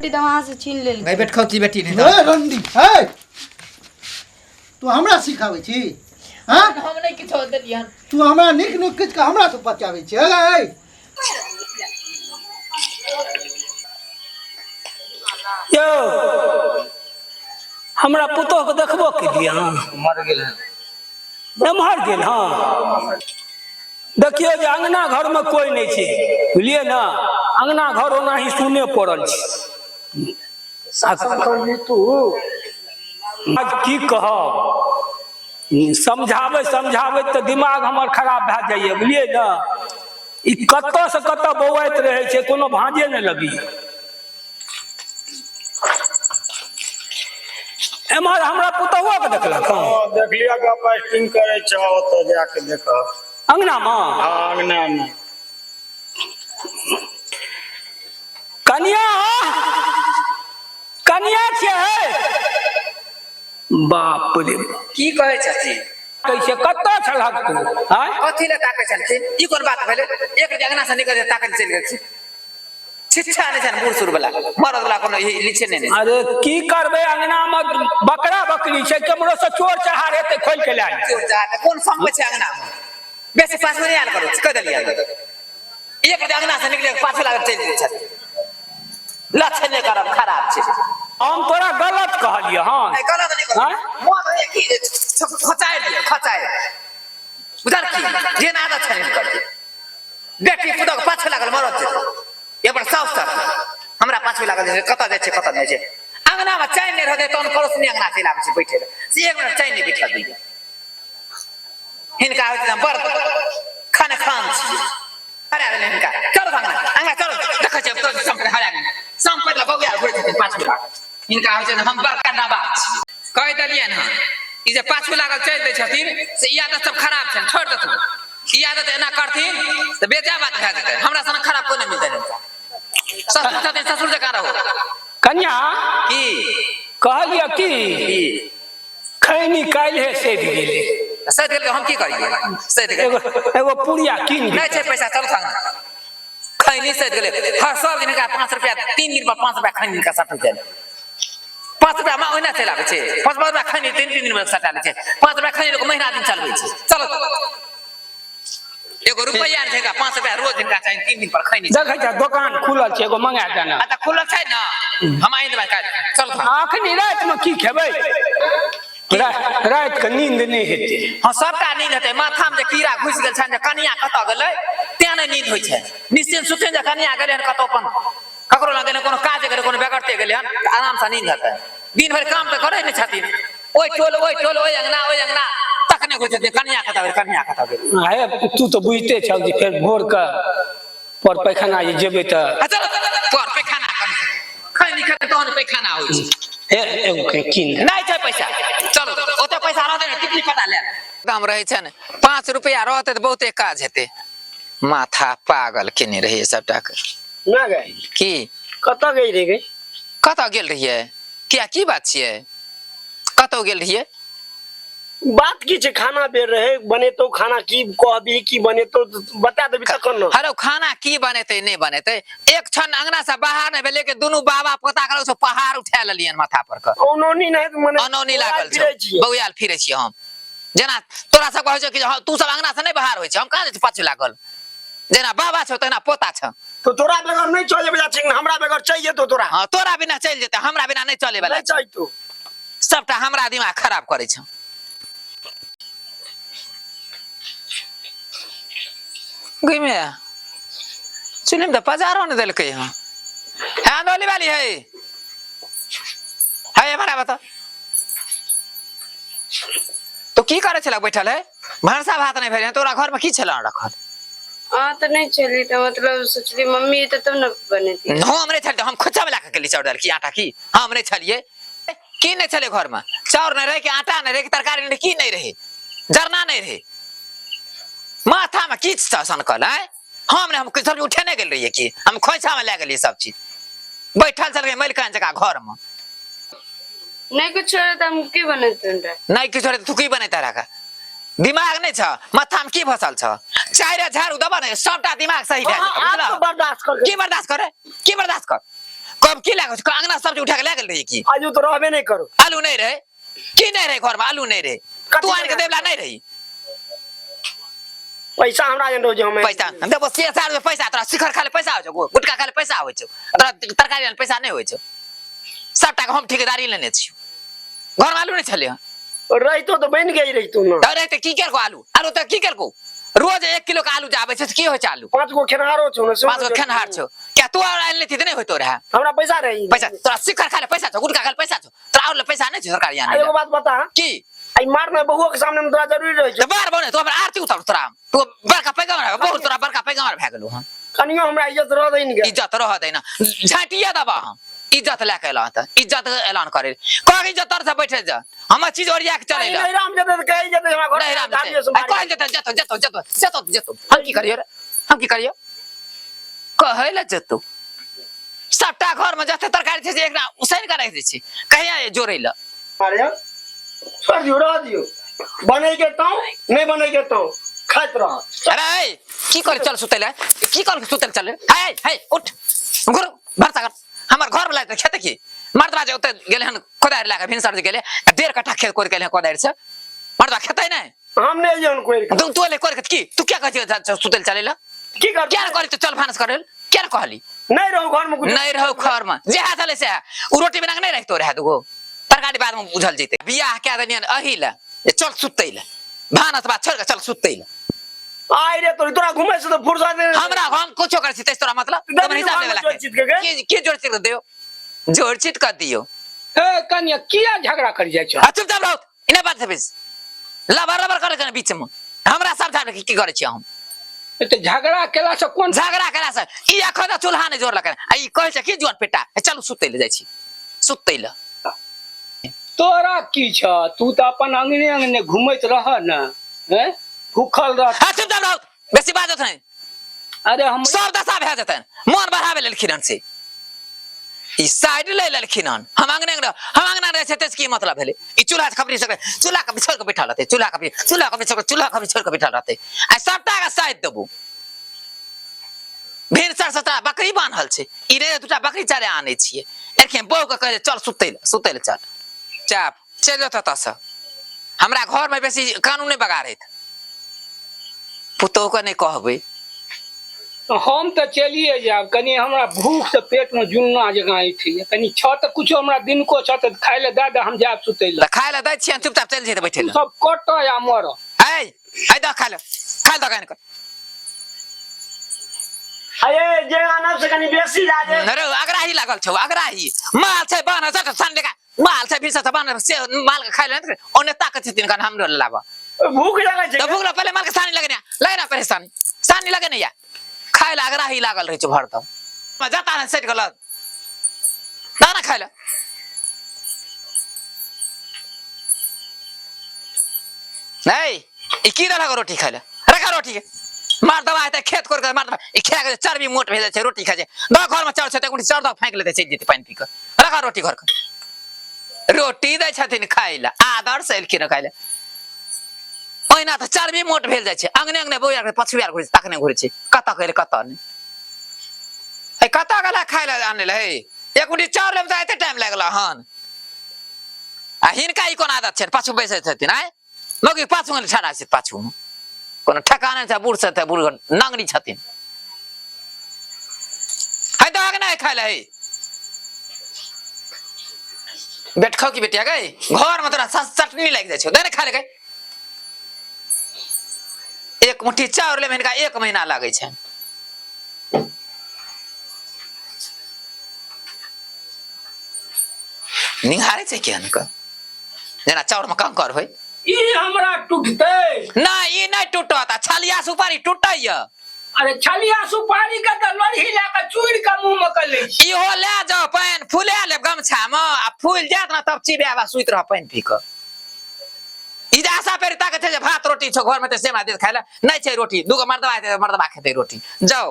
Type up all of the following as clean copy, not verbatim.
बेटी तऽ वहाँ से छीन लेल गई बेट खौची बेटी नहीं ए रंडी हे तू हमरा सिखाबै छी हाँ हम नहि किछो देलियन तू हमरा नीक नीक किछु के हमरा से बचाबै छी ए यौ हमरा पुतोहके देखबो केलियै अहाँ मर गेल हन एम्हर गेल हँ देखियौ जे अङ्गना घरमे कोइ नहि छै बुझलियै ने अङ्गना घर ओनाही सुने पड़ल छै तू आज की कहब समझाबै समझाबै तऽ दिमाग हमर खराब भए जाइए बुझलियै ने ई कतऽसँ कतऽ बौआइत रहै छै कोनो भाँजे नहि लगैए एम्हर हमरा पुतहुआ के देखलक हँ हँ देखलियै गप एक्टिंग करै छह ओतऽ जाके देखह अंगनामे हँ अंगनामे कनिया कनिया छियै बाप रे बाप। की कहै छथिन कैसे कतऽ छलहक तू आँय कथी लए ताकै छलखिन ई कोन बात भेलै एक अंगना से निकल ताकै चलि गेलखिन शिक्षा नहि छनि बूढ़ सूढ़ वाला मरद वाला कोनो ई लिखे नहि ने अरे की करबै अंगना मे बकरा बकरी छै केम्हरो से चोर चहार हेतै खोलि के लए चोर चहार कोन संग छै अंगना मे बेसी पाछू नहि आयल करू कहि देलियै एक रति अंगना से निकले पाछू लागल चलि गेल छथि लक्षण नहि करब खराब छै हम तोरा गलत कहलियै हँ नहि गलत नहि करब आँय? मोन होइए कि जे खचारि दिअ खचारि बुझल की जेना आदत छनि हिनकर बेटी पुतोह पाछू लागल मरद छै एक बार साउस तक हमरा पाछू लागल जे कतऽ जाइ छै कतऽ नहि छै अंगनामे चैन नहि रहतै तहन पड़ोसनी अंगना चलि आबै छै बैठे लए से एक मिनट चैन नहि बैठल दैए हिनका होइ छै बड़ खान खान छियै हरा देलै हिनका चलो अंगना अंगना चलो देखै छियै तोर सम्पति हरा गेलै सम्पति लए बौआ घुरै छथिन पाछू लागल हिनका होइ छै हम बड़का नवाब छियै कहि देलियनि हँ ई जे पाछू लागल चलि दै छथिन से ई आदत सब खराब छनि छोड़ि देथुन ई आदत एना करथिन तऽ बेजा बात भए जेतै हमरा सन खराब कोइ नहि मिलतै हिनका ससुर छथिन ससुर जकाँ रहू कन्या की कहलियै की की खैनी काल्हे सधि गेलै सधि गेल हम की करियै सधि गेल एगो एगो पुड़िया कीन नहि छै पैसा चलू खाना खैनी सधि गेलै हर सब दिन हिनका 5 रुपया 3 दिन पर 5 रुपया खैनी हिनका सटै छै 5 रुपया मे ओहिना चलि आबै छै 5 5 रुपया खैनी 3 3 दिन मे सटा लै छै 5 रुपया खैनी लोक महीना दिन चलबै छै चलो एगो रुपैआ नहि छै हिनका 5 रुपया रोज हिनका चाही 3 दिन पर खैनी देखै छ दोकान खुलल छै एगो मंगा दे ने आ तऽ खुलल छै ने हम आनि देबै काल्हि चल अखनी रातिमे की खेबै राति के नींद नहि हेतै हँ सबटा नींद हेतै माथामे जे कीड़ा घुसि गेल छनि जे कनिया कतऽ गेलै तें नहि नींद होइ छै निश्चिंत सुतै जे कनिया गेलै हन कतौ अपन ककरो लग गेलै कोनो काज गेलै कोनो बेगरते गेलै हन तऽ आरामसँ नींद हेतै दिन भरि काम तऽ करै नहि छथिन ओहि टोल ओहि टोल ओहि अंगना ओहि अंगना तकने होइ छथिन कनिया कतऽ गेलै कनिया कतऽ गेलै हे तू तऽ बुझिते छह जे फेर भोर के पर पैखाना जे जेबै तऽ अच्छा पर पैखाना करै खैनी खेतै तहन पैखाना होइ छै हे एगो के कीन दे। नहि छै पैसा चलो ओते पैसा रहतै ने टिकली पता ले दाम रहै छै ने 5 रुपया रहतै तऽ बहुते काज हेतै माथा पागल केने रहै सबटा के ना गए की कतऽ गई रे गई कतऽ गेल रहियै किया की बात छियै कतऽ गेल रहियै बात की छै खाना बेर रहे बनेतो खाना की कहबी की बनेतो बता देबी तखन ने हरो खाना की बनेतै नहि बनेतै एक क्षण अंगना से बाहर नहि भेलै कि दुनू बाबा पोता के से पहाड़ उठा लेलियन माथा पर के अनौनी नहि तऽ मने अनौनी लागल फिरै छौ छियै बौआल फिरै छियै हम जेना तोरा सब कहै छौ कि हँ, तू सब अंगना से नहि बाहर होइ छै हम कहाँ जाइ छी पाछू लागल जेना बाबा छौ तेना पोता छौ तो तोरा बगैर नहीं चले वाला छै हमरा बगैर चाहिए तो तोरा हाँ तोरा बिना चलि जेतै हमरा बिना नहि चले वाला नहीं चाहिए तो सबटा हमरा दिमाग खराब करै छौ गई में चुल्ही में तऽ पजारो नहि देलकै हँ है अंदौली वाली है है हमारा बता तो की करै छलक बैठल है भनसा भात नहि भेल तोरा घर में की छल रखल अहाँ तऽ नहि छली तऽ मतलब सोचली मम्मी एतै तब ने बनेती हम नहि छलियै हम खोचा वाला के केली चाउर दालि की आटा की हम नहि छलियै की नहि छलै घर में चाउर नहि रहै कि आटा नहि रहै कि तरकारी नहि रहै की नहि रहै जरना नहि रहै माथा में की सनकल आँय हम नहि हम सब उठेने गेल रहियै की हम खोइछा में लए गेलियै सब चीज बैठल छलियै मलिकान जकाँ घर में नहि कुछ रहै तऽ हम की बनेतहुँ रे नहि किछो रहै तऽ तू की बनेता रह दिमाग नहि छ माथा में की फसल छ चारि झाड़ू देबा ने सबटा दिमाग सही भए जेतौ आप बुझलह तो बर्दाश्त कर की बर्दाश्त करे की बर्दाश्त कर कब की लागल छै अंगना सब्जी उठा के लए गेल रही की? आजू तो रहबे नहीं करो। आलू नहीं रहे की? नहीं रहे घर में आलू नहीं रहे। कथी तू आन के बना? देवला नहीं रही। पैसा हमरा जन रोज हमें पैसा देबो से साल में पैसा तोरा शिखर खाले पैसा होइ छौ, गुटखा खाले पैसा होइ छौ, तोरा तरकारी आनले पैसा नहीं होइ छौ। सबटा के हम ठेकेदारी लेने छियौ। घर में आलू नहीं छलै हन। रहितो तो बन गई रहितो ना। तऽ रहतै की केलको आलू? आलू तऽ की केलको? रोज 1 किलो के आलू जे आबै छै से की होइ छै आलू? 5 गो खेनहारो छौ ने सेहो। 5 गो खेनहार छौ क्या? तू और आयल नहीं तऽ नहीं होइतो रहै। हमरा पैसा रही। पैसा तोरा शिखर खाले पैसा छौ, गुटखा खाले पैसा छौ, तोरा और ले पैसा नहीं छौ सरकारी आ आनै एगो लए। बात बता। की? आई मारना बहुओ के सामने में तोरा जरूरी रहै तऽ छौ? बार बने तू हमर आरती उतार तोरा। तू बड़का पैगम्बर, बहुत तोरा बड़का पैगम्बर भए गेलौ हन। कनियो हमरा इज्जत रह दै ने। इज्जत रह दे ना, झाटिया दबा। हम इज्जत लए के एलहु तऽ इज्जत ऐलान करे कह इज्जत तर से बैठे जा, हमर चीज ओरिया के चले ला। नहीं राम जते तऽ कहि जेतै हमरा घर नहीं राम झाड़ियो जेतै से आ कहल जेतै, जेतौ जेतौ जेतौ जेतौ जेतौ। हम की करियो रे? हम की करियो? कहै लए जेतौ। सबटा घर में जते तरकारी छै से एकरा उसैन के राखि दै छै, कहिया जोड़ै लए। अरे छोड़ दियौ, रह दियौ, बनै के तौ नहीं बनै के तौ खाइत रह। अरे ए, की करे? चल सुतै लए। की कर सुतै लए? चल हे हे उठ गुरु भरसा कर। हमर घर वाला तऽ खेतै की मर्दबा जे ओतऽ गेलै हन कोदारि लए कऽ, भिनसर जे गेलै आ 1.5 कट्ठा खेत कोरि के एलै हन कोदारि से। मर्दबा खेतै नहि। हम नहीं जन कोई। तू तू एलै कोरि के की? तू क्या कहै छियै सुतै लए चलै लए? की कर? क्या करी तू? चल भानस करे क्या ने कहली? नहीं रहू घर में कुछ। नहीं रहू घर में, जेहा छलै सएह। ओ रोटी बना के नहीं रखतो रहै दूगो तरकारी, बाद में बुझल जेतै। बियाह कए देलियनि एही लए जे चल सुतै लए, भानस भात छोड़ि कऽ चल सुतै लए। आइ रे तोरी, तोरा घुमै से तो फुर्सत नहीं। हमरा हम कुछो करै छी तैसे तोरा मतलब? देबही तोरा हिसाब घरमे लेबे जोड़ चित के गे? के के जोड़ चित के दियो, जोड़ चित कर दियो। ए कनिया, किया झगड़ा कर जाइ छौ? आ चुपचाप रहो, इने बात से बेस लबर लबर करे के बीच में हमरा समझा की की करै छी हम। तऽ झगड़ा केला से कोन? झगड़ा केला से ई एखन तक चूल्हा नहि जोड़लक आ ई कहै छै की जोड़ पेटा, चलू सुतै लए जाइ छी सुतै लए। तोरा की छ? तू तऽ अपन अंगने अंगने घुमैत रह ने, हैं भूखल रह। आ चुपचाप रहो, बेसी बाजत नहि। अरे हम सब दशा भए जेतनि। मन बढ़ाबै लेलखिन हन से ई साइड ले लेलखिन हन। हम अंगने अंगने, हम अंगना रहै छै तैसे की मतलब भेलै? ई चूल्हा के खबरी सके चूल्हा के छोड़ि के बैठल रहतै, चूल्हा के चूल्हा के छोड़ि, चूल्हा के छोड़ि के बैठल रहतै। आ सबटा के साइड देबू। भिनसर से तोरा बकरी बान्हल छै, ई रे दूटा बकरी चरे आनै छियै। एखन बहू के कहै चल सुतै लए, सुतै लए चल। चाप चलि जेतौ एतऽसँ। हमरा घरमे बेसी कानून नहि बगाड़ैत, पुतोहु के नहि कहबै। हम तऽ चलिए जायब, कनि हमरा भूख से पेट में जुन्ना जकाँ ऐठैया। कनि छ तऽ कुछो हमरा दिनको छ तऽ खाय लए दए दे, हम जायब सुतै लए। तऽ खाय लए दै छियनि, चुपचाप चलि जेतै बैठे तू लए। सब कट या मर। ऐ ऐ दऽ खाय लए, खाय लए दऽ कऽ। अरे जे आनब से कनि बेसी जा जे। अरे अगराही लागल छौ, अगराही माल छै बान्ह चट सन लेका माल छै, फिर से बान्ह से माल के खाय ले ओने ताकत छथिन कन हमरो लाबा। भूख लगै छै। तऽ भूख लग पहिले माल के सानी लगेने लगेना, पहिले सानी सानी लगेने या खाय ला अगराही लागल रहै छौ भरदम। जता ने सटि गेल दाना खाय ले। नहीं ई की देलक रोटी खाय ले? रखा रोटी के। मार दवा हेतै खेत कोर के मार दवा। ई खा के चर्बी मोट भेल जाइ छै, रोटी खाय छै। दऽ घर में चाउर छै तऽ एक मुट्ठी चाउर दऽ फाँकि लेतै, चलि जेतै पानि पी कऽ। रखा रोटी घर के। रोटी दै छथिन खाय लए, आदर से एलखिन खाय लए। ओहिना तऽ चर्बी मोट भेल जाइ छै। अंगने अंगने बौआ के पछुआ घुरै छै, तखने घुरै छै, कतऽ गेलै कतऽ नहि। हे कतऽ गेला खाय लए आनै लए? हे एक मुट्ठी चाउर लेब तऽ एते टाइम लागि गेल हन। आ हिनका ई कोन आदत छनि, पाछू बैसै छथिन? आँय मौगी पाछू मे ठाढ़ा छै, पाछू मे कोनो ठेकाना छै। बूढ़ छथि, बूढ़ नंगरी छथिन। है दहक नहि खाय लए। हे बेट खाउ की बेटिया गई, घर में तोरा चटनी लागि जाइ छौ, दे ने खाय लए गई। एक मुट्ठी चाउर लेबै हिनका एक महीना लागै छै। निहारे छै केहन के जेना चाउर में कंकर होय। ई हमरा टूटतै? नहि, ई नहि टूटत। आ छलिया सुपारी टूटैया? अरे छलिया सुपारी के तऽ लोढ़ी लए कऽ चूरि कऽ मुँह मे कऽ लै छी। इहो लए जाउ, पानि फुला लेब गमछा मे आ फूलि जायत ने तब चिबायब आ सुति रहब पानि पी कऽ। ई जे आशा पेरी ताकै छै जे भात रोटी छौ घर में तऽ से हमरा देत खाय लए, नहि छै रोटी। दूगो मर्दबा हेतै, मर्दबा खेतै रोटी। जाउ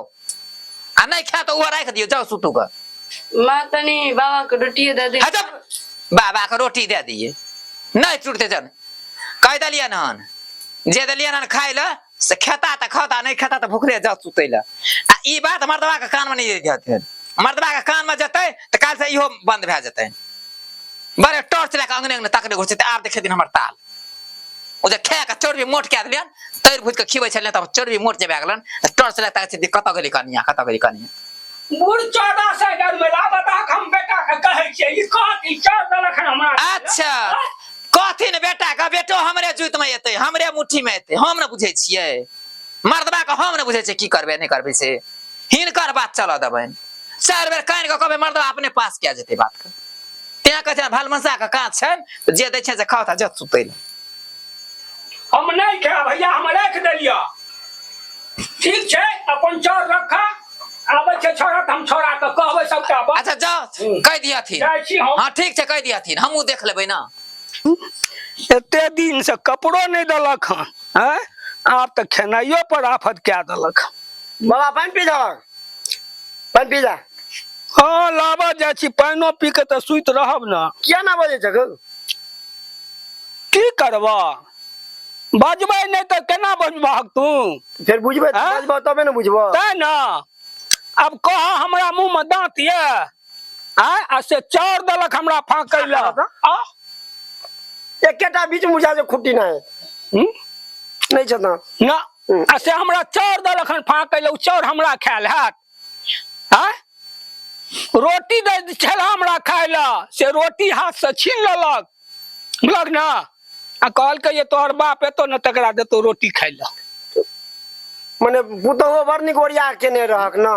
आ नहि खाय तऽ ओहो राखि दियौ, जाउ सुतू कऽ। माँ, तनी बाबा के रोटिए दे दे। हँ चुप, बाबा के रोटी दे दिए। नहि टूटते जन कहि देलियनि हन, जे देलियनि हन खाय लए से खेता तऽ खाता, नहि खेता तऽ भुखले जाउ सुतै लए। आ ई बात मर्दबा के कान मे नहि दैत हथिन। मर्दबा के कान में जेतै तऽ काल्हि से इहो बंद भए जेतै। बड़े टॉर्च लए कऽ अंगने अंगने तकने घुरै छै, तऽ आब देखेथिन हमर ताल। ओ जे खाए कऽ चर्बी मोट कए देलियनि, तैर भूजि कऽ खिबै छलियनि तब चर्बी मोट जे भए गेलनि, तऽ टॉर्च लए तकै छथिन कतऽ गेली कनिया, कतऽ गेली कनिया। बुढ़ चौदह सए डरमेला बता हम बेटा के कहै छियै ई कहत ई चौर देलक हन हमरा। अच्छा कहथिन बेटा के, बेटो हमरे जुत में एतै, हमरे मुट्ठी में एतै। हम ने बुझै छियै मर्दबा के, हम ने बुझै छियै की करबै नहि करबै, से हिनकर बात चलऽ देबनि। 4 बेर कानि कऽ कहबै मर्दबा अपने पास कए जेतै बात के। तें कहै छै भलमनसा के काज छनि तऽ जे दै छै से खाउ तऽ जत सुतै लए। हम नहि खायब भैया, हम राखि देलियऽ। ठीक छै, अपन चाउर रखा, आबै छै छोड़ा तऽ हम छोड़ा के कहबै सबटा बात। अच्छा जाओ कहि दिहथिन। जाइ छी हम। हाँ ठीक छै, कहि दिहथिन, हमहूँ देख लेबै ने। एते दिन से कपड़ो नहि देलक हन, आँय, आब तऽ खेनाइयो पर आफत कए देलक हन। बाबा पानि पी जा, पानि पी जा। हाँ लाबऽ जाइ छी, पानिओ पी के तऽ सुति रहब ने। किया ना बजै छह गौ? की करबऽ, बजबै नहि तऽ केना बजबहक तू? फेर बुझबै? आँय? बजबह तबे ने बुझबह। तैं ने आब कह, हमरा मुँह मे दाँत यऽ आँय, आ से चाउर देलक हमरा फाँकै लए। आ एकेटा बीच मुझा जे खुट्टी नहि हूँ? नहि छै दाँत ना, आ से हमरा चाउर देलक हन फाँकै लए, ओ चाउर हमरा खायल हैत? आँय, रोटी दै छल हमरा खाय लए, से रोटी हाथ से छीन लेलक, बुझलक ने, आ कहलकै जे तोहर बाप एतो ने तकरा देतो रोटी खाय लए। मने पुतहुओ बड़ नीक ओरिया केने रहक न,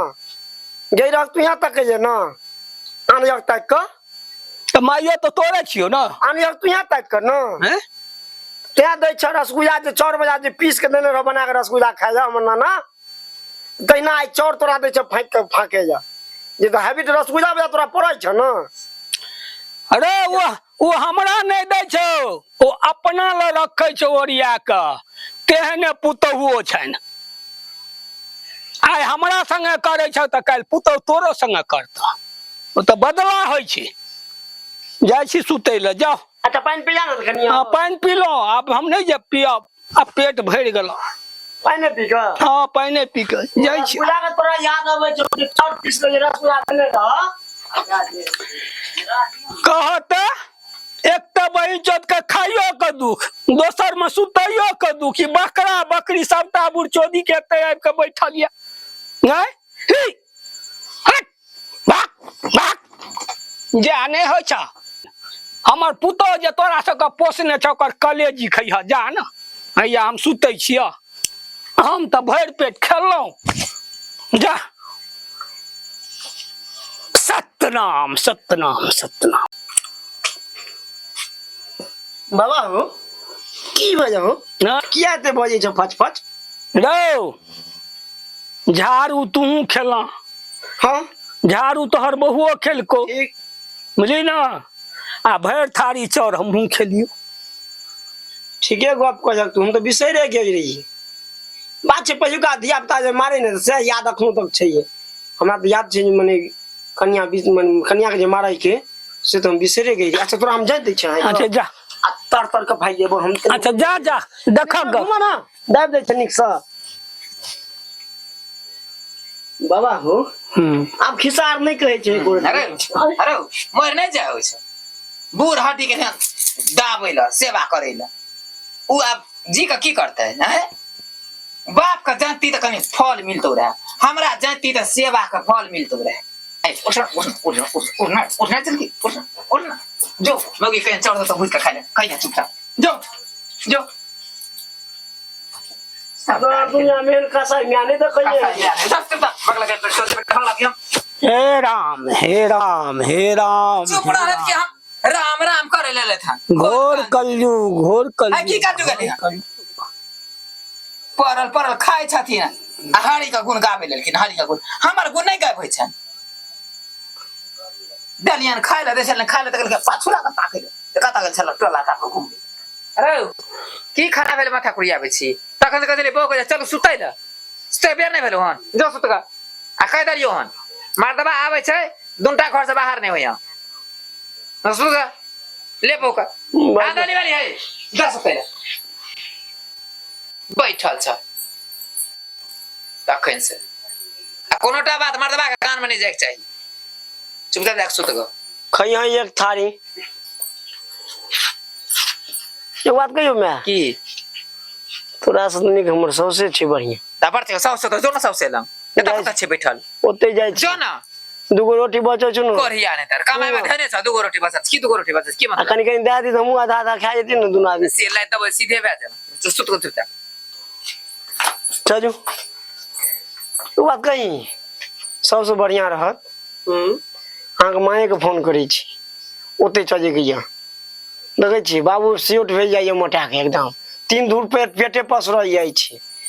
गई रहक तू यहाँ तक जे न आनयक ताकि कऽ। तऽ माइयो तऽ तोरे छियौ ने। आनयक तू यहाँ ताकि कऽ न। हैं? तैं दै छ रसगुल्ला जे चाउर बजा जे पीस के देने रह बना के रसगुल्ला खाइ जा हमर नाना, तहिना आइ चाउर तोरा दै छ फाँकि के फाँके जा, जे तऽ हैबिट रसगुल्ला बजा तोरा पड़ै छ न। अरे ओ हमरा नहि दै छौ, ओ अपना लए रखै छौ ओरिया कऽ, तेहने पुतहुओ छनि। आइ हमरा संगे करै छौ तऽ काल्हि पुतहु तोरो संगे करतौ, ओ तऽ बदला होइ छै। जाइ छी सुतै लए, जाउ। अच्छा पानि पिया ने कनि। हाँ पानि पीलहुँ, आब हम नहि जायब पियब, आब पेट भरि गेल। पानि पी कऽ? हाँ पानि पी कऽ जाइ छी। रसगुल्ला के तोरा याद अबै छौ जे चाउर पीस के जे रसगुल्ला देने रह? कहत एक तऽ बहिन चौथ के खाइयो के दुख, दोसर में सुतैयो के दुख, ई बकरा बकरी सबटा बुढ़चोदी के एते आबि के बैठल ये। नहीं ही हट भाग भाग, जा नहि होइ छ। हमर पुतोह जे तोरा सबके पोसने छ ओकर कलेजी खैह, जा न हैया हम सुतै छियह, हम तऽ भरि पेट खेलहुँ, जा। सतनाम सतनाम सतनाम। बाबा हो की बजा हो? ना। किया एते बजै छौ फच फच? रौ झाड़ू तूहू खेला। हाँ। झाड़ू तोहर बहुओ खेलको। ठीक। बुझली ना, आ भरि थारी चाउर हमहूँ खेलियो। ठीके गप कहलक तू, हम तऽ बिसैरे गेल रहियै। बात छै पहिलुका धिया पुता जे मारे ने से याद अखनो तक छै। हमरा तऽ याद छै जे मने कनिया बीच मने कनिया के जे मारै के से तऽ हम बिसरे गेल। अच्छा तोरा हम जानि दै छियै। अच्छा जा। आ तर तर के भागि जेबो हम। अच्छा जा जा देखक गप। घुमा ना दाबि दै छै नीकसँ। बाबा हो आब खिस्सा आर नहि कहै छै एको अरे अरे मर नहि जाइ होइ छै बूढ़ हड्डी के दाबै लए सेवा करै लए, उ आब जी के की करतै? हैं बाप के जानती तऽ कनि फल मिलतो रहे, हमरा जानती तऽ सेवा के फल मिलतो रहे। उठ उठ उठ उठ उठना उठना जल्दी उठना उठना, जो मौगी कहीं चढ़ तो भूज के खा ले, कहीं चुपचाप जो जो। दुनिया में कसाई म्या नहीं तो कहिए। हे राम हे राम हे राम। चुप रहत कि हम राम राम करे ले लेत हन। घोर कलयुग घोर कलयुग। की कलयुग गेलै? पड़ल पड़ल खाइ छथिन आ हरि के गुण गाबै लेलखिन। हरि के गुण हमर गुण नहि गाबै छनि। देलियन खाइ लए दै छलनि खाइ लए तऽ कहलकै पाछू लए कऽ ताकै लए कतऽ गेल छल टोला कात घुमबै। अरे की खराब भेल माथा कुरियाबै छी तखन से कहै बौआ चलू सुतै लए, सुतै बेर नहि भेलौ हन, जो सुत कऽ आ कहि देलियौ हन मर्दबा आबै छै दुनटा घर से बाहर नहि होइया, सुत ले बौका आंदोली वाली है जा सुतै लए बैठल छ तखन से। आ कोनोटा बात मर्दबा के कान में नहीं जायके चाही। चुपचाप जाके सुत गो। खइहँ एक थारी। एक बात कहियो माय? की? तोरा से नीक हमर सौसे छै बढ़िया। तबर छै सौसे तो जो ना सौसे लंग। कतऽ कतऽ छै बैठल? ओते जाइ छी। जो ना। दूगो रोटी बचै छौ ने। कोरिया नहि तर कमाइ में धने छ दूगो रोटी बचल की दूगो रोटी बचल की आ मतलब? कनि कनि दए दी तऽ हमहूँ आधा आधा खा जेती ने दुनू आदमी। से लाइ तब सीधे भए जाब सुत गो चुपचाप। चलू एक बात कही सबसँ बढ़िआँ रहत अहाँके माँएके फोन करै छी ओते चलैके यऽ। देखै छी बाबू सियोट भेज जाइए मोटाके एकदम 3 धूर पेट पेटे पसरल जाइ छै।